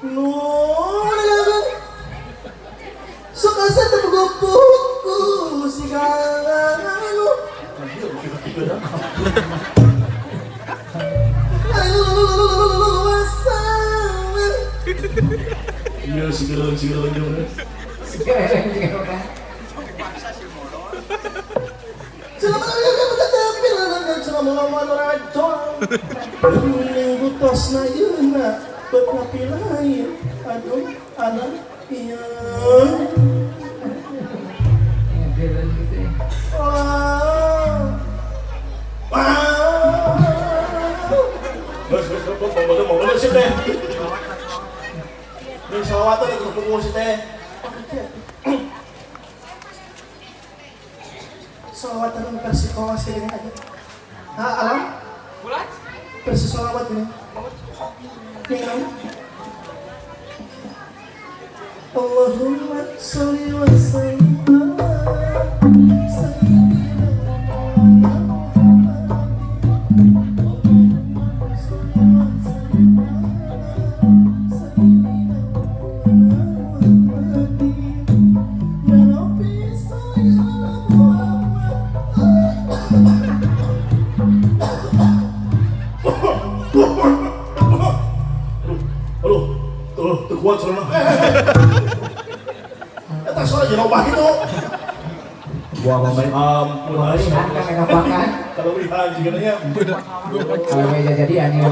Nu suka satu buku si anu. Iya, segala segala. Sekarang juga kan. Minggu tos na yeuna lain. Aduh, anak iya. Ya, gitu ya. Wah. Wah. Bos, bos, bos, mau mau mau sih teh. Ini salawatan itu kumpul sih teh. Salawatan versi kolas ini aja. Ha, alam? Versi salawat ini. Yang Allahumma sholli wa sallim ala sayyidina Muhammad. Allahumma sholli wa sallim ala sayyidina Muhammad. Ya Rabbi sholli ala Muhammad. Aduh, tuh, tuh kuat soalnya. Eta soalnya jerobah gitu. Buah pembeli. Ampun, Pembelian kan kan. Kalau lihat juga. Kalau meja jadi aneh.